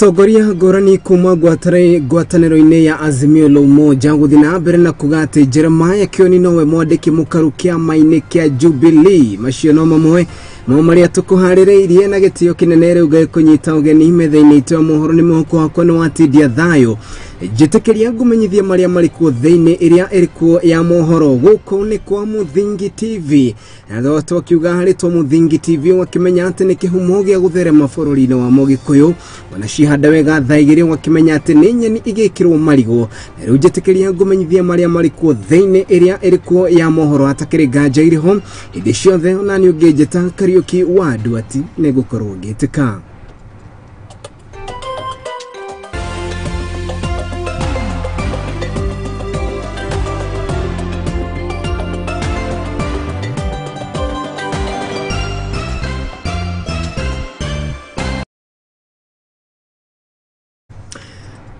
Atongoria ngũrani kuma ngwatanĩro-inĩ ya Azimio la Umoja gũthiĩ na mbere na kuga atĩ Jeremiah Kioni nowe mwandĩki mũkaru kĩama-inĩ kĩa Jubilee. Macio no mamwe mo marĩa tũkũharĩrĩirie na gĩtĩo kĩnene rĩu ngĩkũnyita ũgeni metha-inĩ itũ ya mohoro. Nĩ mũhuko wakwa nĩ watindia thayũ, njĩtĩkĩria ngũmenyithie marĩa marĩ kuo thĩinĩ ĩrĩa ĩrĩ kuo ya mohoro. Gũkũ nĩ kwa Mũthingi TV, na twakiuga harĩ twa Mũthingi TV ũgakĩmenya atĩ nĩ kĩhumo gĩa gũtherema bũrũri-inĩ wa Mũgĩkũyũ. Ona cihanda wega thaa igĩrĩ ũgakĩmenya atĩ nĩ nyeni igĩkĩrwo marigũ. Na rĩu njĩtĩkĩria ngũmenyithie marĩa marĩ kuo thĩinĩ ĩrĩa ĩrĩ kuo ya mohoro. Hatakĩrĩ nganja irĩ ho hĩndĩ ciothe, ona nĩ ũngĩnjĩta Kariũki wa Nduati nĩngũkorwo ngĩtĩka.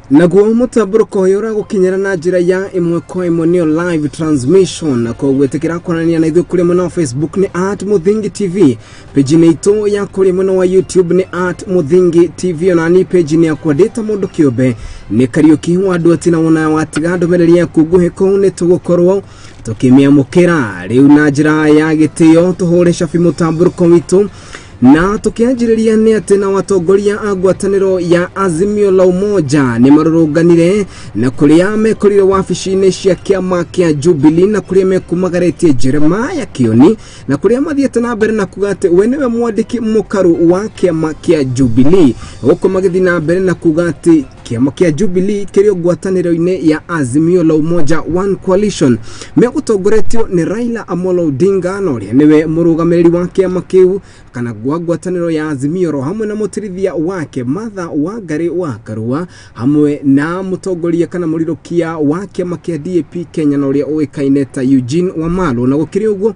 Naguo mũtambũrũko ũyũ ũragũkinyĩra na njĩra ya ĩmwe kwa ĩmwe nĩyo live transmission, na koguo ĩtĩkĩra kuonania na ithuĩ kũrĩa mwena wa Facebook nĩ @Mũthingi TV, page-inĩ itũ ya kũrĩa mwena wa YouTube nĩ @Mũthingi TV, ona ni page-inĩ yakwa ndĩ ta mũndũ kĩũmbe nĩ Kariũki wa Nduati, na wona watiga ndũmĩrĩri yaku nguhĩ kũu nĩ tũgũkorwo tũkĩmĩamũkĩra rĩu na njĩra ya gĩtĩo. Tũhũre cabi mũtambũrũko witũ na tukianjĩrĩria nĩ atĩ na watongoria a ngwatanĩro ya Azimio la Umoja nĩ marũrũnganire na kũrĩa mekorire wabici-inĩ cia kĩama kĩa Jubilee, na kũrĩa mekumagarĩtie Jeremiah Kioni, na kũrĩa mathiĩte na mbere na kuga atĩ we nĩwe mwandĩki mũkaru wa kĩama kĩa Jubilee. Gũkũ magĩthiĩ na mbere na kuga atĩ kĩama kĩa Jubilee kĩrĩ ngwatanĩro-inĩ ya Azimio la Umoja One Coalition, megũtongoretio nĩ Raila Amolo Odinga, na ũrĩa nĩwe mũrũgamĩrĩri wa kĩama kĩu kana gwa ngwatanĩro ya Azimio, ro hamwe na mũtirithia wake Martha Wangari wa Karua, hamwe na mũtongoria kana mũrirũkia wa kĩama kĩa DAP Kenya na ũrĩa ũĩkaine ta Eugene Wamalwa. Na gũkĩrĩ ũguo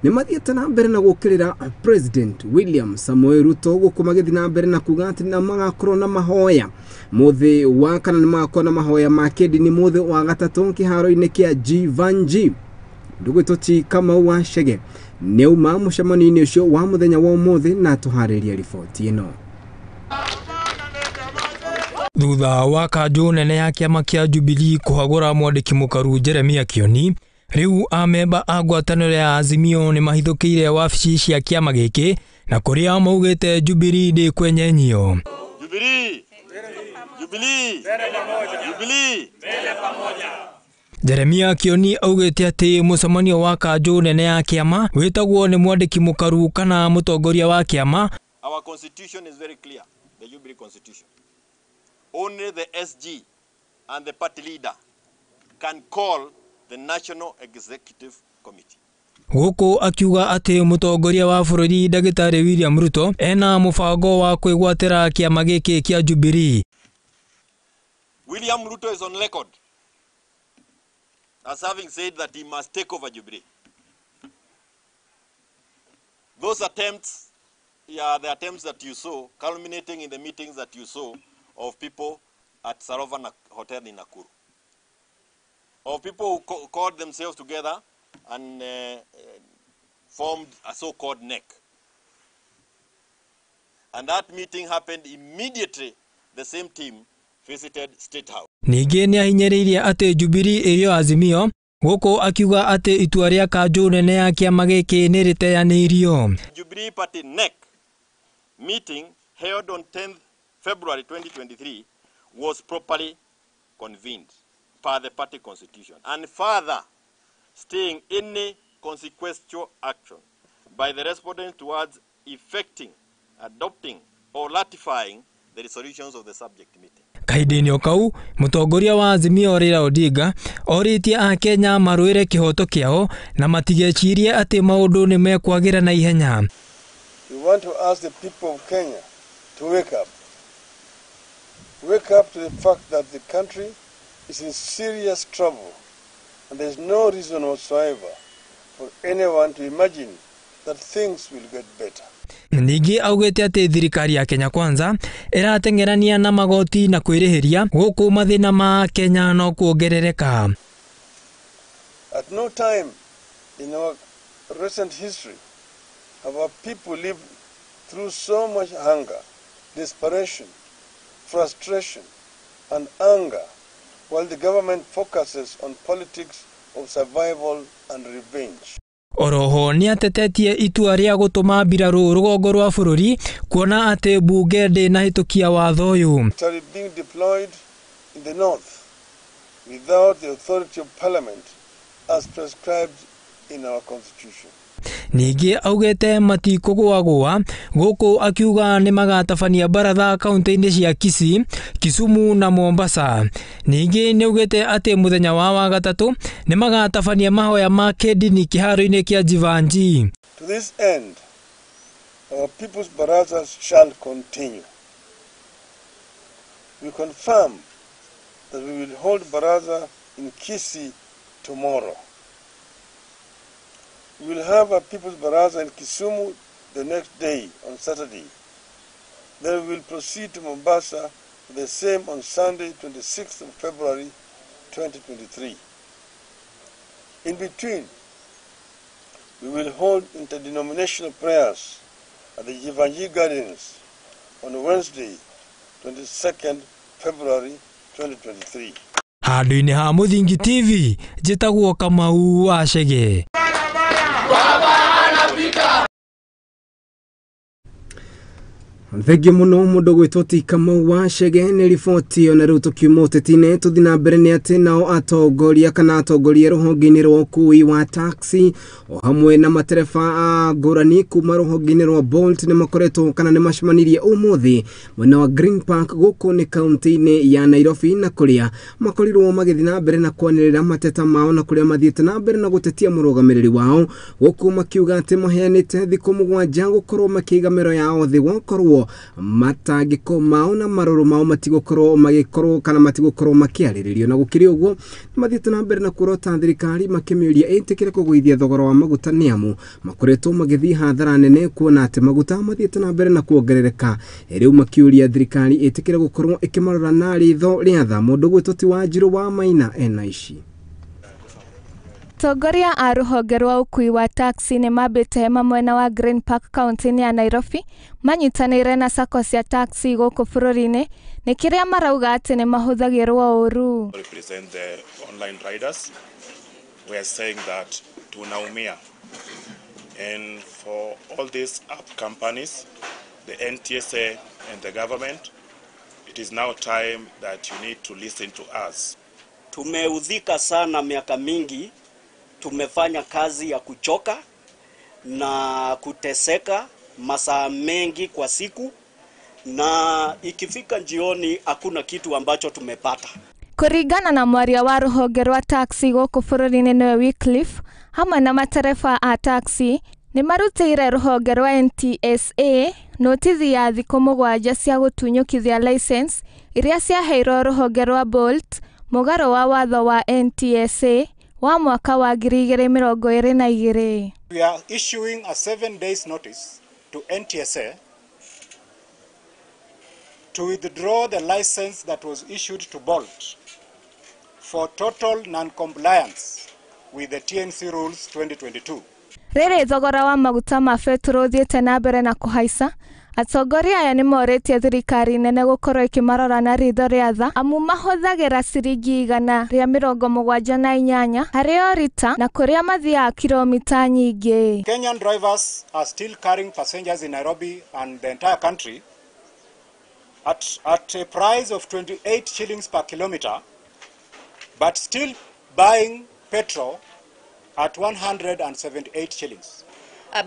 nĩ mathiĩte na mbere na gũkĩrĩra President William Samoei Ruto, gũkũ magĩthiĩ na mbere na kuga atĩ na magakorwo na mahoya mũthĩ wa kana nĩ magakorwo na mahoya ma kĩndini mũthĩ wa gatatũ kĩharo-inĩ kĩa Jivanji. Ndũgwĩtwo ti Kamau wa Chege nĩauma mũcemanio-inĩ ũcio wa mũthenya wa ũmũthĩ na tũharĩrie riboti ĩno. Thutha wa kanjũ nene ya kĩama kĩa Jubilee kũhagũra mwandĩki mũkaru Jeremiah Kioni, rĩu amemba a ngwatanĩro ya Azimio nĩ mahithũkĩire wabici cia kĩama gĩkĩ na kũrĩa maugĩte Jubilee ndĩkwenyenyio. Jubilee! Jubilee! Jubilee! Jeremiah Kioni augĩte atĩ mũcemanio wa kanjũ nene ya kĩama wĩtagwo nĩ mwandĩki mũkaru kana mũtongoria wa kĩama. Our constitution is very clear, the Jubilee constitution. Only the SG and the party leader can call the National Executive Committee. Gũkũ akiuga atĩ mũtongoria wa bũrũri Ndagĩtarĩ William Ruto ena mũbango wa kwĩgwatĩra kĩama gĩkĩ kĩa Jubilee. William Ruto is on record as having said that he must take over Jubilee. Those attempts are the attempts that you saw, culminating in the meetings that you saw of people at Sarova Hotel in Nakuru, of people who called themselves together and formed a so-called NEC. And that meeting happened immediately the same team visited State House. Ningĩ nĩahinyĩrĩirie atĩ Jubilee ĩrĩ o Azimio, gũkũ akiuga atĩ itua rĩa kanjũ nene ya kĩama gĩkĩ nĩ rĩteanĩirio. Jubilee Party NEC meeting held on 10th February 2023 was properly convened per the party constitution, and further staying any consequential action by the respondent towards effecting, adopting or ratifying the resolutions of the subject meeting. Kahinda-inĩ o kau, mũtongoria wa Azimio Raila Odinga orĩtie Akenya marũĩre kĩhoto kĩao na matigecirie atĩ maũndũ nĩ mekwagĩra na ihenya. We want to ask the people of Kenya to wake up. Wake up to the fact that the country is in serious trouble and there is no reason whatsoever for anyone to imagine that things will get better. Ningĩ augĩte atĩ thirikari ya Kenya Kwanza ĩrateng'erania na magoti na kwĩrĩhĩria gũkũ mathĩna ma Kenya no kuongerereka. At no time in our recent history have our people lived through so much hunger, desperation, frustration, and anger, while the government focuses on politics of survival and revenge. Oroho nĩatetetie itua rĩa gũtũma mbirarũ rũgongo rwa bũrũri kuona atĩ mbunge ndĩnahĩtũkia watho ũyũ. Military being deployed in the north without the authority of parliament as prescribed in our constitution. Ningĩ augĩte matikũgũagũa gũkũ akiuga nĩmagatabania baratha kaunti-inĩ cia Kisii, Kisumu na Mombasa. Ningĩ nĩaugĩte atĩ mũthenya wa Wagatatũ nĩmagatabania mahoya ma kĩndini kĩharo-inĩ kĩa Jivanjee. To this end, our people's barazas shall continue. We confirm that we will hold baraza in Kisii tomorrow. We will have a people's baraza in Kisumu the next day, on Saturday. Then we will proceed to Mombasa for the same on Sunday, 26th of February, 2023. In between, we will hold interdenominational prayers at the Jivanjee Gardens on Wednesday, 22nd February, 2023. Handũ-inĩ ha Mũthingi TV, njĩtagwo Kamau wa Chege. Thengio muno mundu gwitwo ti Kamau wa Chege nĩ riboti ona rĩu tũkiuma ũteti-inĩ tũthiĩ na mbere nĩ atĩ nao atongoria kana atongoria rũhonge-inĩ rwa ũkui wa taxi o hamwe na matereba ngũrani kuma rũhonge-inĩ rwa Bolt nĩ makoretwo kana nĩ macemanirie ũmũthĩ mwena wa Green Park gũkũ nĩ kaunti-inĩ ya Nairobi na kũrĩa makorirwo magĩthiĩ na mbere na kwanĩrĩra mateta mao na kũrĩa mathiĩte na mbere na gũtetia mũrũgamĩrĩri wao gũkũ makiuga atĩ maheanĩte thikũ 7 gũkorwo makĩiga mĩro yao thĩ gwakorwo matangĩko mao na marũrũ mao matigũkorwo magĩkorwo kana matigũkorwo makĩarĩrĩrio na gũkĩrĩ ũguo mathiĩte na mbere na kuorota thirikari makĩmĩũria ĩtĩkĩre kũgũithia thogora wa maguta nĩ amu makoretwo magĩthiĩ hathara nene kuona atĩ maguta mathiĩte na mbere na kuongerereka rĩu makĩũria thirikari ĩtĩkĩre gũkorwo ĩkĩmarora na ritho rĩa tha. Mũndũ gwĩtwo ti Wanjirũ wa Maina ena ici. Atongoria a rũhonge rwa ũkui wa taxi nĩ mambĩte hema mwena wa Green Park kaunti-inĩ ya Nairobi manyitanĩire na sacco cia taxi gũkũ bũrũri-inĩ nĩ kĩrĩa marauga atĩ nĩ mahũthagĩrwo ũru. Represent the online riders. We are saying that tunaumia, and for all these app companies, the NTSA and the government, it is now time that you need to listen to us. Tumeudhika sana miaka mingi. Tumefanya kazi ya kuchoka na kuteseka masaa mengi kwa siku, na ikifika jioni hakuna kitu ambacho tumepata. Kũringana na mwaria wa rũhonge rwa taxi gũkũ bũrũri-inĩ nĩwe Wycliffe hamwe na matereba a taxi nĩ marutĩire rũhonge rwa NTSA notithi ya thikũ 7 cia gũtunyũkithia license iria ciaheirwo rũhonge rwa Bolt mũgarũ wa watho wa NTSA wa mwaka wa 2022. We are issuing a 7 days notice to NTSA to withdraw the license that was issued to Bolt for total non-compliance with the TNC rules 2022. Rĩrĩ thogora wa maguta ma betũrũ ũthiĩte na mbere na kũhaica, atongoria aya nĩmorĩtie thirikari nene gũkorwo ĩkĩmarora na ritho rĩa tha amu mahũthagĩra ciringi 178 harĩ o rita na kũrĩa mathiaga kilomita nyingĩ. Kenyan drivers are still carrying passengers in Nairobi and the entire country at a price of 28 shillings per kilometer, but still buying petrol at 178 shillings.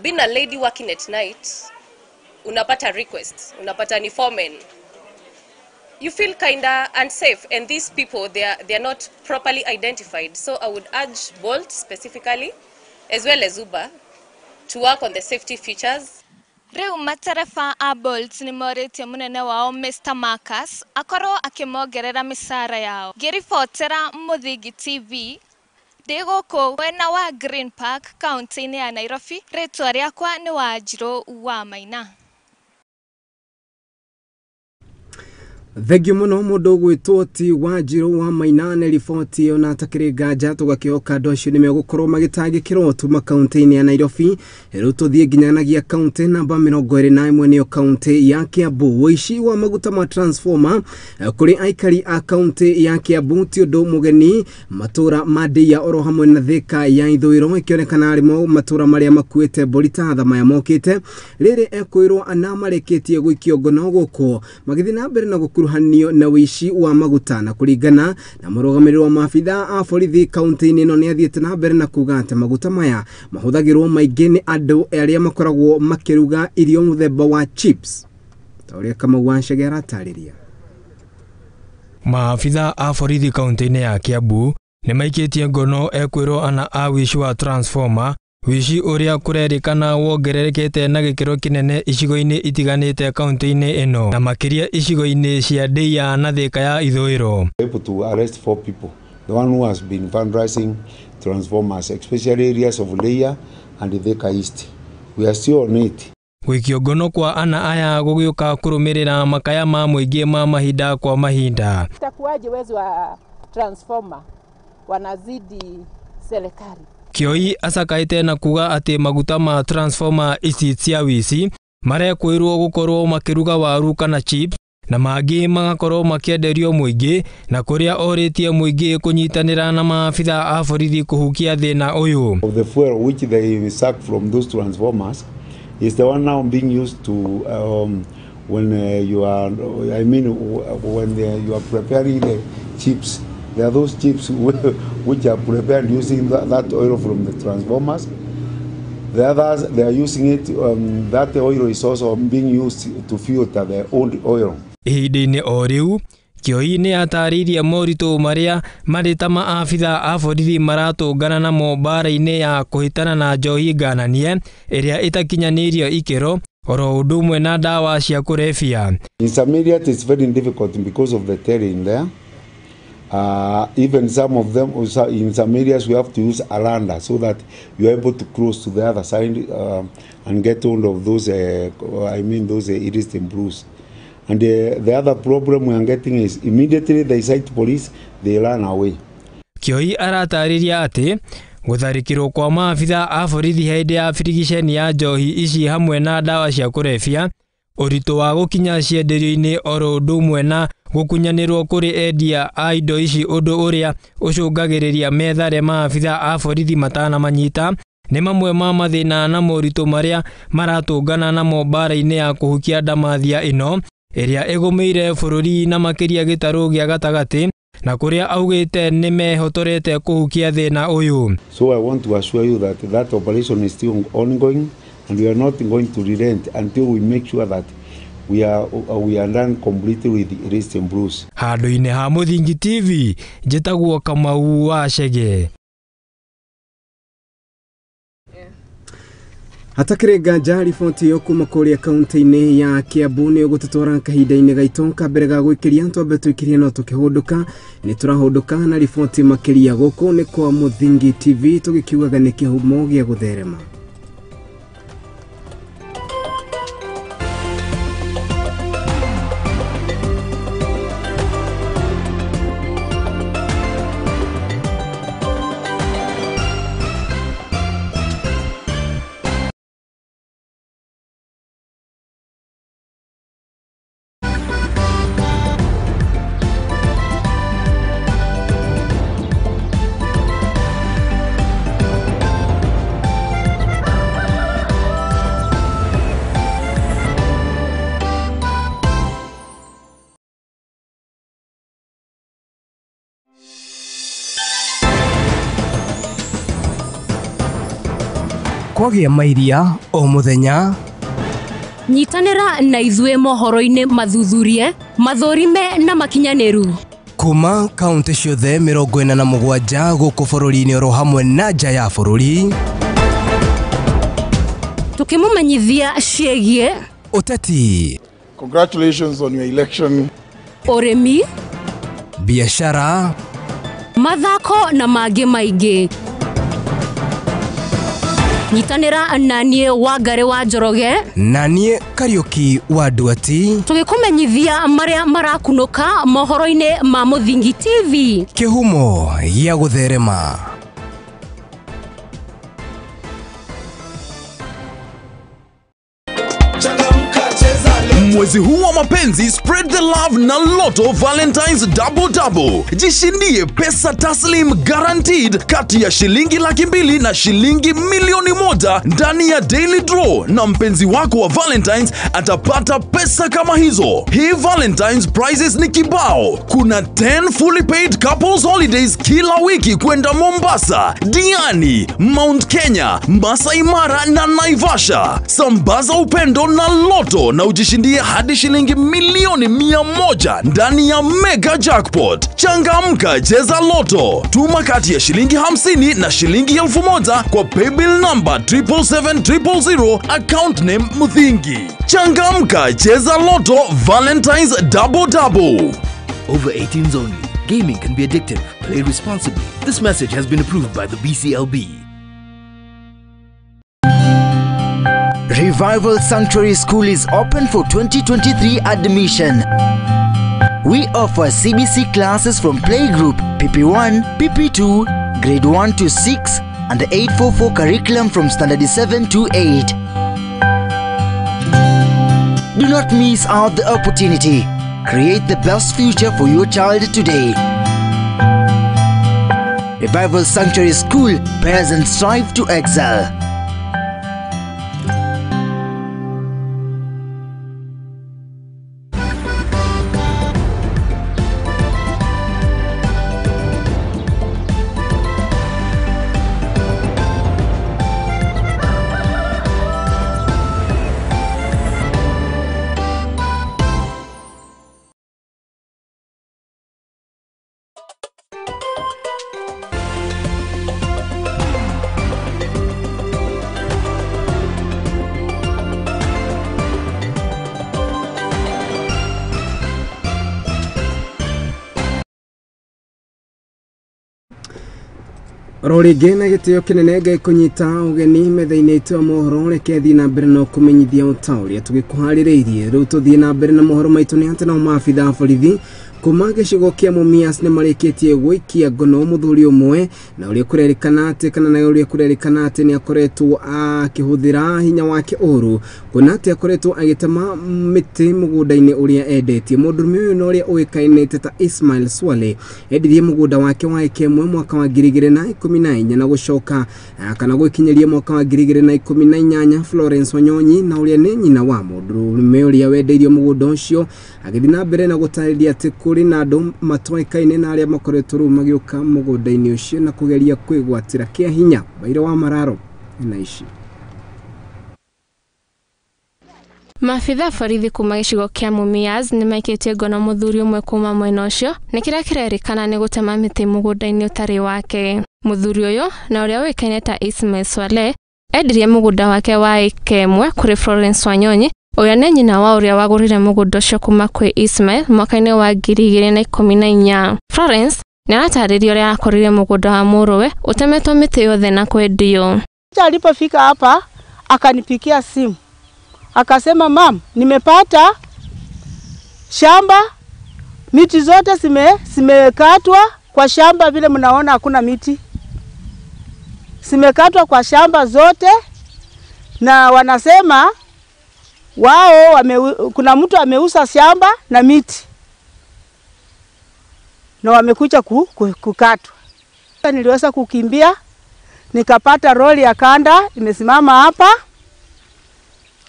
Being a lady working at night, unapata request, unapata ni foreman. You feel kinda unsafe, and these people, they are not properly identified. So I would urge Bolt specifically, as well as Uber, to work on the safety features. Rĩu matereba a Bolt nĩ morĩtie mũnene wao Mr Marcus akorwo akĩmongerera mĩcara yao. Ngĩribotera Mũthingi TV ndĩ gũkũ mwena wa Green Park kaunti-inĩ ya Nairobi, rĩtwa rĩakwa nĩ Wanjirũ wa Maina. Thengio muno mundu gwitwo ti Wanjiru wa Maina nĩ riboti ĩyo na atakĩrĩ nganja tũgakĩhoka andũ acio nĩ megũkorwo magĩtangĩkĩrwo tuma kaunti-inĩ ya Nairobi. Rĩu tũthiĩ nginyanagia kaunti namba 21 nĩyo kaunti ya Kiambu. Ũici wa maguta ma transformer kũrĩ aikari a kaunti ya Kiambu ti ũndũ mũgeni. Matũra ma Ndeia oro hamwe na Thika ya Ithũĩro ĩkĩonekana arĩmo matũra marĩa makuĩte mbũri ta tha maya mokĩte. Rĩrĩ ekwĩrwo ana marĩkĩtie gũikio ngono gũkũ magĩthiĩ na mbere na gũkuruhanio na ũici wa maguta. Na kũringana na mũrũgamĩrĩri wa maabitha a borithi kaunti-inĩ ĩno nĩ athiĩte na mbere na kuga atĩ maguta maya mahũthagĩrwo maingĩ nĩ andũ arĩa makoragwo makĩruga irio mũthemba wa chips, ta ũrĩa Kamau Wachege aratarĩria. Maabitha a borithi kaunti-inĩ ya Kiambu nĩ maikĩtie ngono ekwĩrwo ana a ũici wa transformer, ũici ũrĩa kũrerĩkana wongererekete na gĩkĩro kĩnene icigo-inĩ itiganĩte kaunti-inĩ ĩno na makĩria icigo-inĩ cia Ndeia na Thika ya Ithũĩro. Able to arrest 4 people, the one who has been fundraising transformers, especially areas of Ndeia and Thika East. We are still on it. Gũikio ngono kwa ana aya gũgĩũka kũrũmĩrĩra makaya ma mũingĩ ma mahinda kwa mahinda. Itakuwaje wezi wa transformer wanazidi serikali? Kioi acakaĩte na kuga atĩ maguta ma transformer ici cia wici marekwĩrwo gũkorwo makĩruga waru kana chips na mangĩ magakorwo makĩenderio mũingĩ, na kũrĩa orĩtie mũingĩ kũnyitanĩra na maabitha a borithi kũhukia thĩna ũyũ. Of the fuel which they suck from those transformers is the one now being used to when you are, I mean, when you are preparing the chips. There are those chips which are prepared using that oil from the transformers. The others, they are using it, that oil is also being used to filter the old oil. Ihinda-inĩ o rĩu, Kioi nĩ atarĩirie moritũ marĩa marĩ ta maabitha a borithi maratũngana namo mbara-inĩ ya kũhĩtana na njohi ngananie ĩrĩa ĩtakinyanĩirio ikĩro oro ũndũ ũmwe na ndawa cia kũrebia. In some areas it's very difficult because of the terrain there. Even some of them, also in some areas we have to use a lander so that you are able to cross to the other side and get hold of those, those illicit brews. And the other problem we are getting is immediately they cite police, they run away. Kioi aratarĩria atĩ gũtharĩkĩrwo kwa maabitha a borithi hĩndĩ ya birigiceni ya njohi ici hamwe na ndawa cia kũrebia, ũritũ wa gũkinya cienderio-inĩ oro ũndũ ũmwe na gũkunyanĩrwo kũrĩ endia a indo ici ũndũ ũrĩa ũcũngagĩrĩria methare maabitha a borithi matanamanyita nĩ mamwe ma mathĩna na moritũ marĩa maratũngana namo mbara-inĩ ya kũhukia ndamathia ĩno ĩrĩa ĩgũmĩire bũrũri na makĩria gĩtarũ gĩa gatagatĩ na kũrĩa augĩte nĩ mehotorete kũhukia thĩna ũyũ. So I want to assure you that that operation is still ongoing and we are not going to relent until we make sure that we are done completely with the illicit brews. Handũ-inĩ ha Mũthingi TV njĩtagwo Kamau wa Chege. Hatakĩrĩ nganja riboti ĩyo kuma kũrĩa kaunti-inĩ ya Kiambu nĩ ũgũtũtwara kahinda-inĩ gaitũ ka mbere ga gwĩkĩria twambe twĩkĩrie no tũkĩhũndũka nĩ tũrahũndũka na riboti makĩria gũkũ nĩ kwa Mũthingi TV tũgĩkiugaga nĩ kĩhumo gĩa gũtherema. Kwagĩa mairia o mũthenya. Nyitanĩra na ithuĩ mohoro-inĩ mathuthurie, mathũrime na makinyanĩru. Kuma kaunti ciothe 47 gũkũ bũrũri-inĩ oro hamwe na nja ya bũrũri. Tukĩmũmenyithia ciĩgiĩ ũteti. Congratulations on your election. Ũrĩmi, biashara, mathako na mangĩ maingĩ. Nyitanĩra na niĩ Wangari wa Njoroge na niĩ Kariuki wa Nduati tũgĩkũmenyithia marĩa marakunũka mohoro-inĩ ma Mũthingi TV, kĩhumo gĩa gũtherema. Mwezi huu wa mapenzi, spread the love na Lotto Valentine's Double Double. Jishindie pesa taslim guaranteed kati ya shilingi 200,000 na shilingi 1,000,000 ndani ya daily draw, na mpenzi wako wa Valentine's atapata pesa kama hizo. Hii Valentine's prizes ni kibao. Kuna 10 fully paid couples holidays kila wiki kwenda Mombasa, Diani, Mount Kenya, Masai Mara na Naivasha. Sambaza upendo na Lotto na ujishindie hadi shilingi 100,000,000 ndani ya mega jackpot. Changamka, cheza Lotto. Tuma kati ya shilingi 50 na shilingi 1,000 kwa paybill number 777,000, account name Muthingi. Changamka, cheza Lotto Valentine's Double Double. Over 18s only. Gaming can be addictive. Play responsibly. This message has been approved by the BCLB. Revival Sanctuary School is open for 2023 admission. We offer CBC classes from playgroup, PP1, PP2, grade 1 to 6, and the 844 curriculum from standard 7 to 8. Do not miss out the opportunity. Create the best future for your child today. Revival Sanctuary School, parents strive to excel. Rorĩngĩ na gĩtĩo kĩnene Ngai kũnyita ũgeni metha-inĩ itũ ya mohoro, reke thiĩ na mbere na kũmenyithia o ta ũrĩa tũgĩkũharĩrĩirie. Rĩu tũthiĩ na mbere na mohoro maitũ nĩ atĩ nao maabitha a borithi kuma gĩcigo kĩa Mumias nĩ marĩkĩtie gũikia ngono mũthuri ũmwe na ũrĩa kũrerĩkana atĩ kana na ũrĩa kũrerĩkana atĩ nĩ akoretwo akĩhũthĩra hinya wake ũru, kuona atĩ akoretwo agĩtema mĩtĩ mũgũnda-inĩ ũrĩa endetie. Mũndũrũme ũyũ na ũrĩa ũĩkaine ta Ismail Swale endirie mũgũnda wake wa eka ĩmwe mwaka wa 2014 na gũcoka kana gwĩkinyĩria mwaka wa 2018. Florence Wanyonyi na ũrĩa nĩ nyina wa mũndũrũme ũrĩa wendeirio mũgũnda ũcio agĩthiĩ na mbere na gũtarĩria atĩ kũrĩ na andũ matoĩkaine na arĩa makoretwo rĩu magĩũka mũgũnda-inĩ ũcio na kũgeria kwĩgwatĩra kĩa hinya. Baire wa Mararo na ici. Maabitha borithi kuma gĩcigo kĩa Mumias nĩ maikĩtie ngono mũthuri ũmwe kuma mwena ũcio nĩ kĩrĩa kĩrerĩkana nĩ gũtema mĩtĩ mũgũnda-inĩ ũtarĩ wake. Mũthuri ũyũ na ũrĩa ũĩkaine ta Ismail Swale endirie mũgũnda wake wa eka ĩmwe kũrĩ Florence Wanyonyi, ũrĩa nĩ nyina wa ũrĩa wagũrire mũgũnda ũcio kuma kwĩ Ismail mwaka-inĩ wa 2014. Florence nĩ aratarĩria ũrĩa akorire mũgũnda wa mũrũwe ũtemetwo mĩtĩ yothe na kwendio. Alipofika hapa akanipikia simu akasema, mam, nimepata shamba, miti zote zimekatwa kwa shamba, vile mnaona hakuna miti, zimekatwa kwa shamba zote, na wanasema wao kuna mtu ameuza shamba na miti na wamekuja kukatwa. Niliweza kukimbia nikapata roli ya kanda imesimama hapa,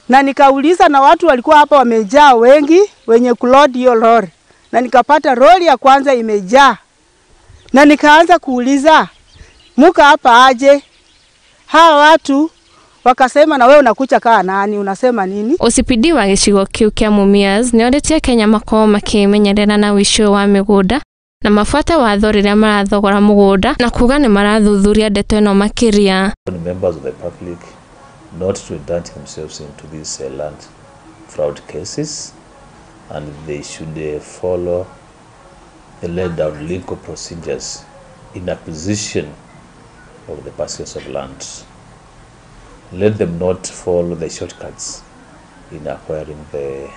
na nikauliza, na watu walikuwa hapa wamejaa wengi wenye kuload hiyo lori, na nikapata roli ya kwanza imejaa, na nikaanza kuuliza muka hapa aje hawa watu wakasema, na wewe unakucha kaa nani, unasema nini? OCPD wa gĩcigo kĩu kĩa Mumias nĩorĩtie Kenya makorwo makĩmenyerera na ũici wa mĩgũnda na mafuate watho rĩrĩa marathogora mũgũnda na kuga nĩ marathuthuria ndeto ĩno makĩria. Members of the public not to indulge themselves into these land fraud cases, and they should follow the laid down legal procedures in acquisition of the parcels of land. Let them not follow the shortcuts in acquiring the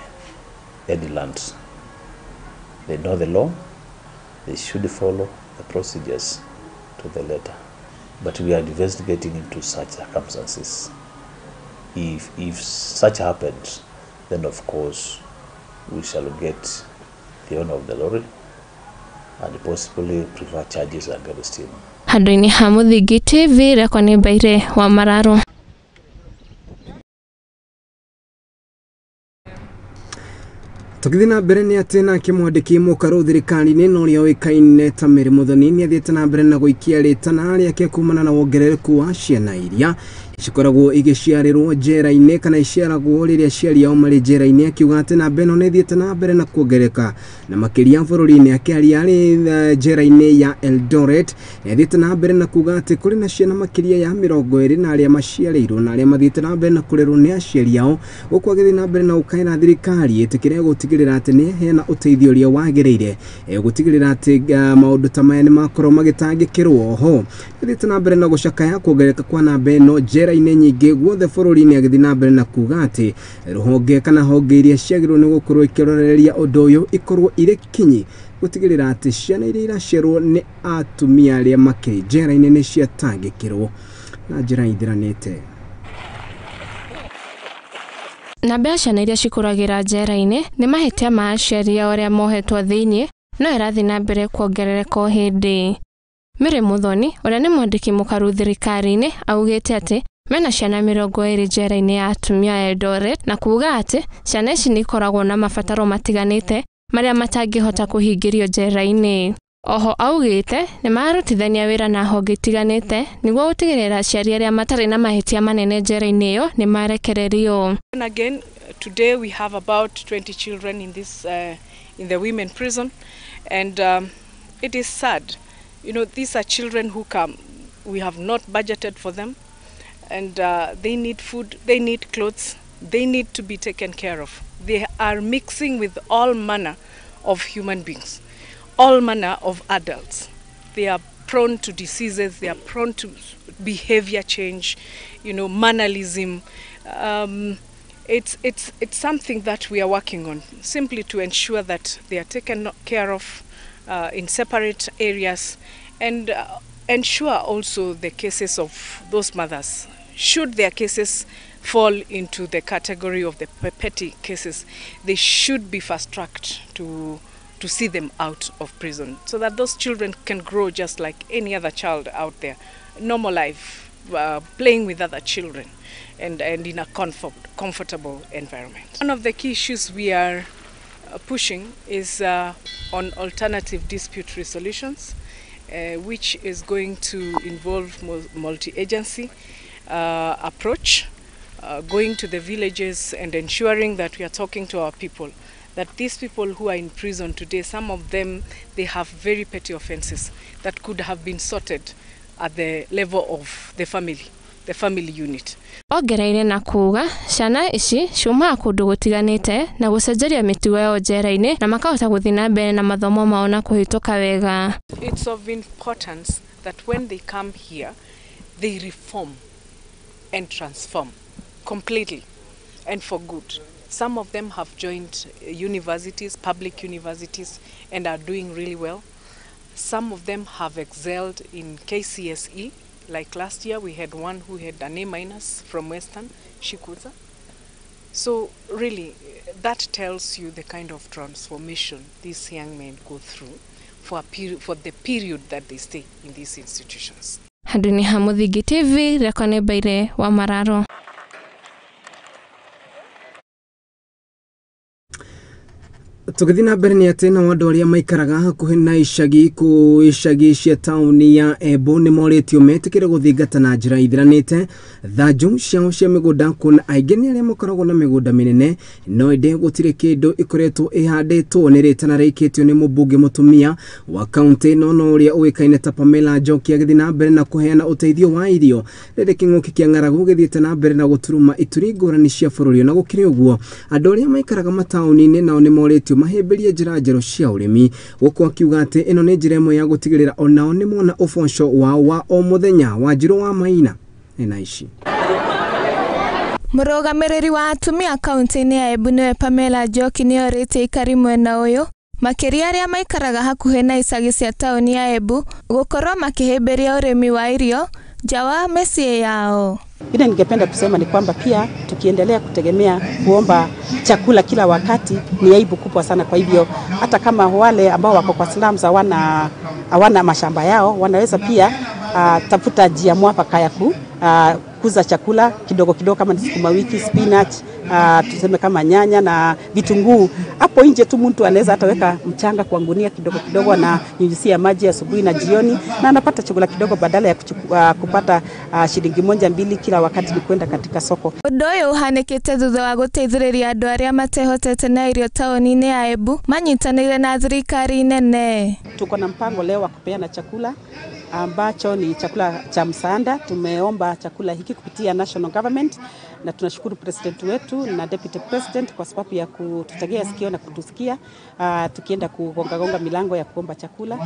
any land. They know the law, they should follow the procedures to the letter. But we are investigating into such circumstances. If such happens, then of course we shall get the owner of the lorry and possibly prefer charges against him. Handũ-inĩ ha Mũthingi TV, rekwa nĩ Mbaire wa Mararo. Tũgĩthiĩ na mbere nĩ atĩ nake mwandĩki mũkarũ thirikari-inĩ na ũrĩa ũĩkaine ta Mary Muthoni nĩ athiĩte na mbere na gũikia rĩtana rĩake kumana na wongerereku wa ciana iria cikoragwo igĩciarĩrwo njera-inĩ kana iciaragwo rĩrĩa aciari ao marĩ njera-inĩ, akiuga atĩ namba ĩno nĩ ĩthiĩte na mbere na kuongerereka na makĩria bũrũri-inĩ. Akĩaria arĩ njera-inĩ ya Eldoret nĩ athiĩte na mbere na kuuga atĩ kũrĩ na ciana makĩria ya 20 na arĩa maciarĩirwo na arĩa mathiĩte na mbere na kũrerwo nĩ aciari ao, gũkũ agĩthiĩ na mbere na gũkaĩra thirikari ĩtĩkĩre gũtigĩrĩra atĩ nĩ ĩheana ũteithio ũrĩa wagĩrĩire gũtigĩrĩra atĩ maũndũ ta maya nĩ makorwo magĩtangĩkĩrwo. Oho athiĩte na mbere na gũcakaya kuongerereka kwa namba ĩno njera-inĩ nyingĩ guothe bũrũri-inĩ, agĩthiĩ na mbere na kuuga atĩ rũhonge kana honge iria ciagĩrĩirwo nĩ gũkorwo ikĩrorereria ũndũ ũyũ ikorwo irĩ kinyi gũtigĩrĩra atĩ ciana iria iraciarwo nĩ atumia arĩa makĩrĩ njera-inĩ nĩ ciatangĩkĩrwo na njĩra ithiranĩte. Namba ya ciana iria cikũragĩra njera-inĩ nĩ mahĩtia ma aciari ao arĩa mohetwo thĩinĩ no ĩrathiĩ na mbere kuongerereka o hĩndĩ. Mary Muthoni ũrĩa nĩ mwandĩki mũkaru thirikari-inĩ augĩte atĩ mena ciana 20 njera-inĩ ya atumia ya Eldoret na kuuga atĩ ciana ici nĩ ikoragwo na mabataro matiganĩte marĩa matangĩhota kũhingĩrio njera-inĩ. Oho augĩte nĩ mararutithania wĩra na honge itiganĩte nĩguo gũtigĩrĩra aciari arĩa matarĩ na mahĩtia manene njera-inĩ ĩyo nĩ marekererio. And again, today we have about 20 children in this in the women prison, and it is sad. You know, these are children who come. We have not budgeted for them, and they need food, they need clothes, they need to be taken care of. They are mixing with all manner of human beings, all manner of adults. They are prone to diseases, they are prone to behavior change, you know, mannerism. It's something that we are working on, simply to ensure that they are taken care of in separate areas, and ensure also the cases of those mothers. Should their cases fall into the category of the petty cases, they should be fast-tracked to see them out of prison, so that those children can grow just like any other child out there, normal life, playing with other children and in a comfortable environment. One of the key issues we are pushing is on alternative dispute resolutions, which is going to involve multi-agency approach, going to the villages and ensuring that we are talking to our people, that these people who are in prison today, some of them, they have very petty offenses that could have been sorted at the level of the family unit. Ongereire na kuuga ciana ici ciumaga kũndũ gũtiganĩte na gũcenjeria mĩtugo yao njera-inĩ na makahota gũthiĩ na mbere na mathomo mao na kũhĩtũka wega. It's of importance that when they come here, they reform and transform completely and for good. Some of them have joined universities, public universities, and are doing really well. Some of them have excelled in KCSE. Like last year, we had one who had an A- from Western, Shikuza. So really, that tells you the kind of transformation these young men go through for the period that they stay in these institutions. Handũ-inĩ ha Mũthingi TV, rekwa nĩ Mbaire wa Mararo. Tũgĩthiĩ na mbere nĩ atĩ nao andũ arĩa maikaraga hakuhĩ na icagi kũ icagi cia taũni ya Embu nĩ morĩtio metĩkĩre gũthingata na njĩra ithiranĩte thanju ciao cia mĩgũnda, kuona aingĩ nĩ arĩa makoragwo na mĩgũnda mĩnene no ĩndĩ gũtirĩ kĩndũ ĩkoretwo ĩhandĩtwo. Nĩ rĩtana rĩikĩtio nĩ mũmbunge mũtumia wa kaũntĩ ĩno na ũrĩa ũĩkaine ta Pamela Njoki agĩthiĩ na mbere na kũheana ũteithio wa irio rĩrĩ kĩng'ũki kĩa ng'aragu gĩthiĩte na mbere na gũturuma ituri ngũrani cia bũrũri. Na gũkĩrĩ ũguo andũ arĩa maikaraga mataũni-inĩ nao nĩ morĩtio mahĩmbĩrie njĩra njerũ cia ũrĩmi, gũkũ akiuga atĩ ĩno nĩ njĩra ĩmwe ya gũtigĩrĩra onao nĩ mona ũboco wao wa o mũthenya. Wanjirũ wa Maina ena ici. Mũrũgamĩrĩri wa atumia kaunti-inĩ ya Embu nĩwe Pamela Njoki nĩorĩtie aikari mwena ũyũ makĩria arĩa maikaraga hakuhĩ na icagi cia taũni ya Embu gũkorwo makĩhĩmbĩria ũrĩmi wa irio nja wa mĩciĩ yao. Ile ningependa kusema ni kwamba pia tukiendelea kutegemea kuomba chakula kila wakati ni aibu kubwa sana. Kwa hivyo hata kama wale ambao wako kwa slums hawana mashamba yao, wanaweza pia tafuta njia mwafaka ya kukuza chakula kidogo kidogo, kama ni sukuma wiki, spinach, tuseme kama nyanya na vitunguu. Hapo nje tu mtu anaweza hata weka mchanga kwa gunia kidogo kidogo na nyunyizia maji asubuhi na jioni, na anapata chakula kidogo badala ya kupata shilingi 1-2 kila wakati ni kwenda katika soko. Ũndũ ũyũ ũhanĩkĩte thutha wa gũteithĩrĩria andũ arĩa matehotete na irio taũni-inĩ ya Embu manyitanĩire na thirikari nene. Tuko na mpango leo wa kupeana chakula ambacho ni chakula cha msaada. Tumeomba chakula hiki kupitia national government, na tunashukuru president wetu na deputy president kwa sababu ya kututegea sikio na kutusikia tukienda kugonga milango ya kuomba chakula.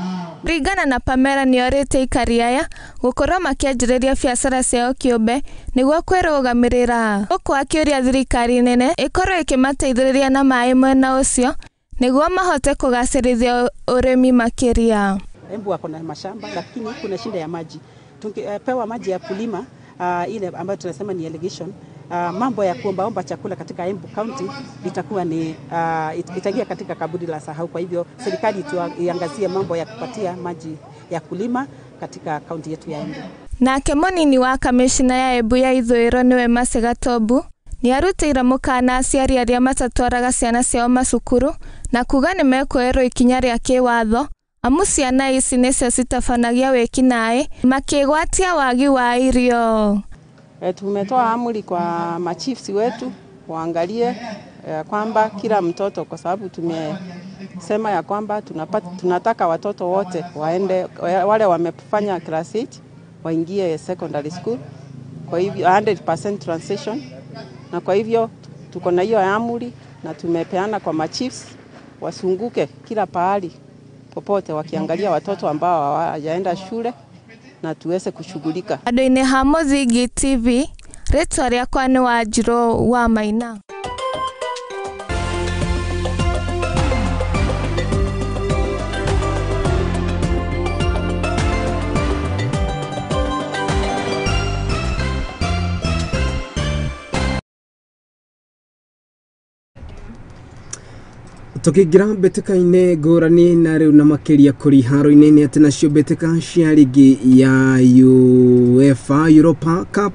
Kũringana na Pamela nĩorĩtie aikari aya gũkorwo makĩanjĩrĩria biacara ciao kĩũmbe nĩguo kwĩrũgamĩrĩra, gũkũ akĩũria thirikari nene ĩkorwo ĩkĩmateithĩrĩria na maĩ mwena ũcio nĩguo mahote kũgacĩrithia ũrĩmi makĩria. Embu wako na mashamba lakini kuna shida ya maji. Tungepewa maji ya kulima ile ambayo tunasema ni irrigation, mambo ya kuombaomba chakula katika Embu County itakuwa ni itaingia katika kaburi la sahau. Kwa hivyo serikali iangazie mambo ya kupatia maji ya kulima katika kaunti yetu ya Embu. Nake mũnini wa kamishna ya Embu ya ithũĩro nĩwe Mercy Gatobu nĩarutĩire mũkana aciari arĩa matatwaraga ciana ciao macukuru na kuga nĩmekuoerwo ikinya rĩa kĩwatho amu ciana ici nĩcio citabanagia wĩkinaĩ makĩgwatia wagi wa irio. Tumetoa amri kwa machiefs wetu waangalie kwamba kila mtoto, kwa sababu tumesema ya kwamba tunataka watoto wote waende, wale wamefanya class 8 waingie secondary school, kwa hivyo 100% transition. Na kwa hivyo tuko na hiyo amri na tumepeana kwa machiefs wasunguke kila pahali popote wakiangalia watoto ambao hawajaenda shule na tuweze kushughulika. Andũ-inĩ ha Mũthingi TV, rĩtwa rĩakwa nĩ Wanjirũ wa Maina. Tukiingira mbĩtĩka-inĩ ngũrani na rĩu na makĩria kũrĩ iharo-inĩ nĩ atĩ nacio mbĩtĩka cia ligi ya UEFA Europa Cup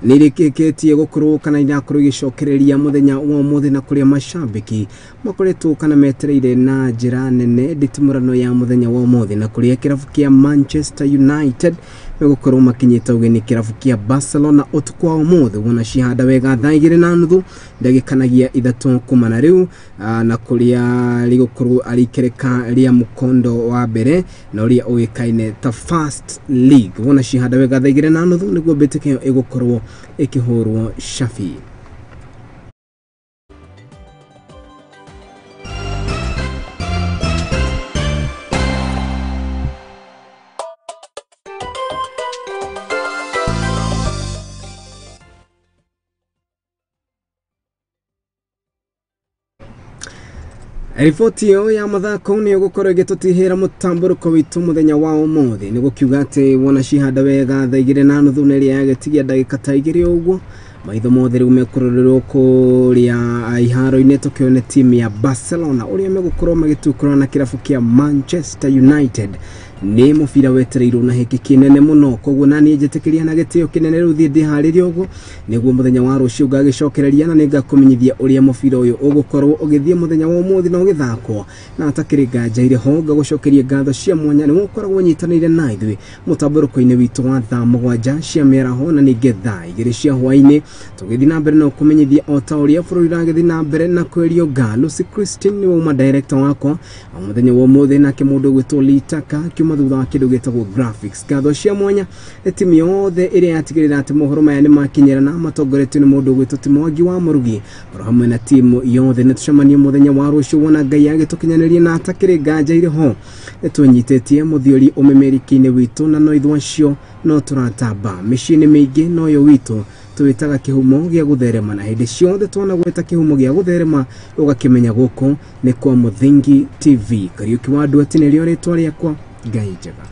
nĩ irĩkĩtie gũkorwo kana irakorwo igĩcokereria mũthenya wa ũmũthĩ, na kũrĩa macambĩki makoretwo kana metereire na njĩra nene nditimũrano ya mũthenya wa ũmũthĩ, na kũrĩa kĩrabu kĩa Manchester United megũkorwo makinyĩte ũgeni kĩrabu kĩa Barcelona ũtukũ wa ũmũthĩ wona cihanda wega thaa 2:30 ndagĩkanagia 3 kuma na rĩu, na kũrĩa rĩgũkorwo arĩ ikereka rĩa mũkondo wa mbere na ũrĩa ũĩkaine ta First League. Wona cihanda wega thaa 2:30 nĩguo mbĩtĩka ĩyo ĩgũkorwo ĩkĩhũrwo shafi. Riboti ĩyo ya mathako nĩ ĩgũkorwo ĩgĩtũtihĩra mũtambũrũko witũ mũthenya wa ũmũthĩ, nĩ gũkiuga atĩ wona cihanda wega thaa 2:30 na ĩrĩa yagĩtigia ndagĩka ta 2 ũguo maitho mothe rĩu mekũrorerwo kũrĩa iharo-inĩ tũkĩone timu ya Barcelona ũrĩa megũkorwo magĩtukũrana na kĩrabu kĩa Manchester United. Nĩ mũbira wetereirwo na hĩkĩ kĩnene mũno, koguo naniĩ njĩtĩkĩria na gĩtĩo kĩnene rĩu thiĩ ndĩharĩrie ũguo nĩguo mũthenya wa rũciũ ngagĩcokereria na nĩngakũmenyithia ũrĩa mũbira ũyũ ũgũkorwo ũgĩthiĩ mũthenya wa ũmũthĩ na ũgĩthakwo, na atakĩrĩ nganja irĩ ho ngagũcokeria ngatho cia mwanya nĩwe ũkoragwo ũnyitanĩire na ithuĩ mũtambũrũko-inĩ witũ wa thaa 7 cia mĩaraho na ningĩ thaa 2 cia hwaĩ-inĩ tũgĩthiĩ na mbere na ũkũmenyithia o ta ũrĩa bũrũri ũragĩthiĩ na mbere na kwĩrio nga. Lucy Christine nĩwe uma director wakwa mũthenya wa ũmũthĩ, nake mũndũ ũgwĩtwo Litaka kiuma thutha wa kĩndũ gĩtagwo graphics. Ngatho cia mwanya nĩ timu yothe ĩrĩa yatigĩrĩra atĩ mohoro maya nĩ makinyĩrana matongoretio nĩ mũndũ ũgwĩtwo ti Mwangi wa Mũrugi oro hamwe na timu yothe. Nĩ tũcemanie mũthenya wa rũciũ wona Ngai agĩtũkinyanĩria na atakĩrĩ nganja irĩ ho. Nĩ twĩnyitĩtie mũthiori ũmemeriki-inĩ witũ na no ithuĩ acio no tũratamba mĩciĩ-inĩ mĩingĩ noyo witũ Twĩtaga kĩhumo gĩa gũtherema, na hĩndĩ ciothe twanagwĩta kĩhumo gĩa gũtherema ũgakĩmenya gũkũ nĩ kwa Mũthingi TV. Kariũki wa Nduati nĩrĩo rĩtwa rĩakwa. Ngai njega.